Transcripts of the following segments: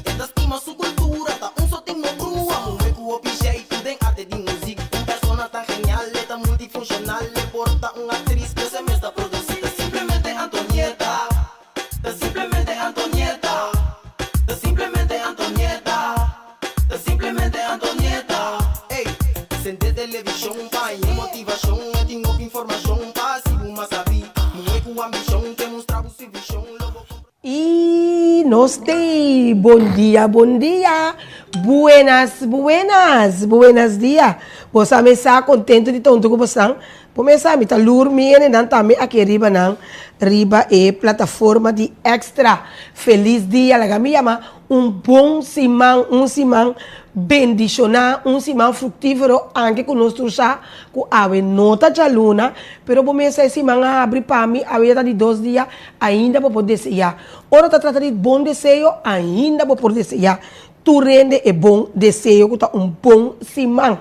E ta stima su kultura, ta un so tin no brua. Muhé ku hopi jeitu den arte di muzik. Un persona tan genial, e ta multifunshonal. E por ta un aktris, pero e mes ta produsí. Ta simplemente Antonieta. Ta simplemente Antonieta. Ta simplemente Antonieta. Ta simplemente Antonieta. Ey, sende televishon pa haña motivashon. E tin hopi informashon pa hasi bo mas sabí. Muhé ku ambishon ke mustra bo su vishon. Lo bo kompra. I nos t'ei! Bon dia, bon dia! Buenas, buenas! Buenas dia! Bo sa mi sa kontentu di ta huntu ku bosan. Bo mesa mi ta lur mi hendenan tambe aki riba nan riba e plataforma di Extra. Felis dia! Laga mi yama un bon siman, un siman bendishoná, un siman fruktífero, anke ku nos tur sa ku awe no ta djaluna, pero bo mesa e siman a habri pa mi, awe ya ta di dos dia, ainda bo por deseá. Ora ta trata di bon deseo, ainda bo por deseá tur hende e bon deseo ku ta un bon siman.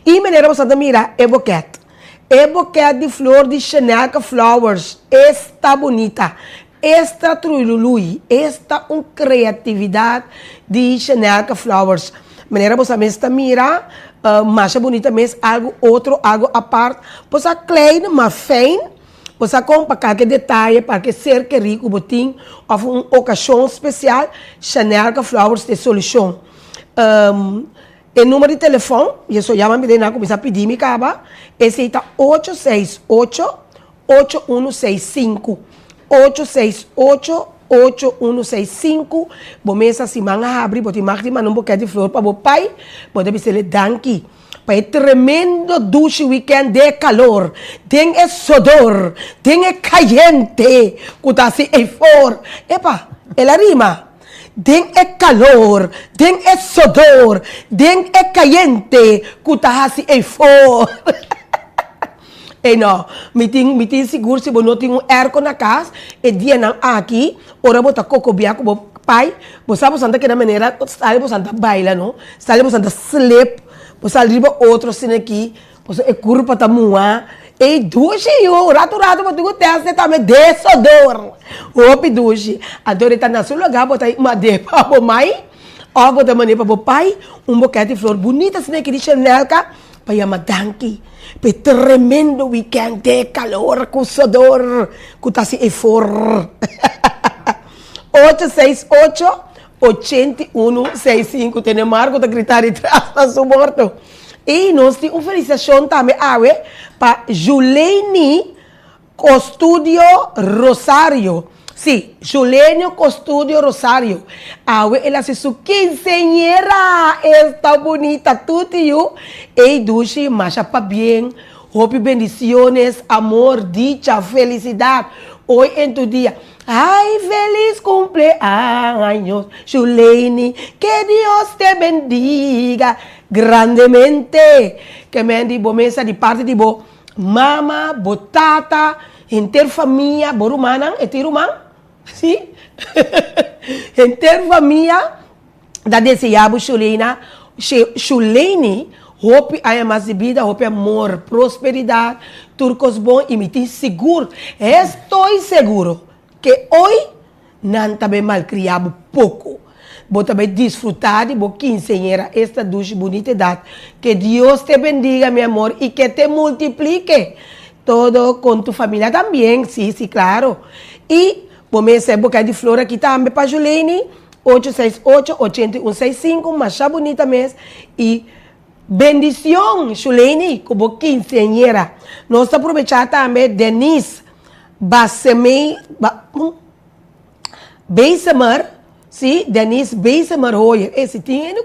I manera bo sa ta mira e boket. E boket di flor di Chanelka Flowers esta bunita, esta truilului, esta un kreatividat di Chanelka Flowers. Manera bo sa mes ta mira, masha bunita mes, algu otro, algu apart. Bo sa klein ma fijn, bo sa kon pa kalke detaye, pa kalke ser kerí ku bo tin òf un okashon spesial, Chanelka Flowers ta e solushon. E number di telefon, y eso ya mami nan a cuminsa pidi mi caba, esey ta ocho seis ocho, ocho uno seis sinku. Ocho seis ocho, ocho uno seis sinku. Bo mesa siman a habri, bo tin mag di manda un boket di flor pa bo pai, bo ta bisele danki pa e tremendo dushi weekend den e calor, den e sodor, den e cayente cu ta haci eyfor. Epa, el a rima. Den e kalor, den e sodor, den e kayente ku ta hasi eifor. Ey no, mi tin, mi tin sigur si bo no tin un airco na kas, e dianan aki, ora bo ta kokobia ku bo pai, bo sa bosan ta keda manera sali bosan ta baila no, sali bosan ta slip, bo sali riba otro asina aki. Pasobra e kurpa ta muha. Ey dushi yu, ratu ratu bo tin ku tèst e tambe desodor. Hopi dushi. Anto e ta na su lugá bo ta mand'é pa bo mai òf bo ta mand'é pa bo pai un bokèt di flor bunita asina aki di Chanelka pa yama danki pa e tremendo wikènt de kalor ku sodor ku ta hasi efor. Ocho seis ocho, 81 seis sinku Tene Marco ta grita di tras na su morto. I nos tin un felisitashon tambe awe pa Juleini Costudio Rosario. Sí, Julenio Costudio Rosario. Awe el hasi su kinseñera! Esta bunita tuti yu. Ey dushi, masha pabien. Hopi bendiciones, amor, dicha, felicidad hoy en tu dia. Ay feliz cumpleaños Shuleini que Dios te bendiga grandemente ke men di bo mesa di parti di bo mama bo tata henter famia bo rumannan e tin ruman si henter famia ta desea bo Shuleina Shuleini hopi aña mas di bida hopi amor prosperidad tur kos bon y mi tin sigur estoy seguro ke hoy nan ta bay malcria bo poco bo ta bay disfruta di bo quinceañera esta dushi bunita edad ke Dios te bendiga mi amor y ke te multiplique todo con tu familia tambien si si claro y bo mester boca di flor aki tambe pa Shuleini. Ocho seis ocho, ochenta i un seis sinku, masha bunita mes i bendicion Shuleini ku bo kinseañera. Nos ta probecha tambe Denise Basemey Besemer, si, Denise Besemer Hoyer, e si tin hende.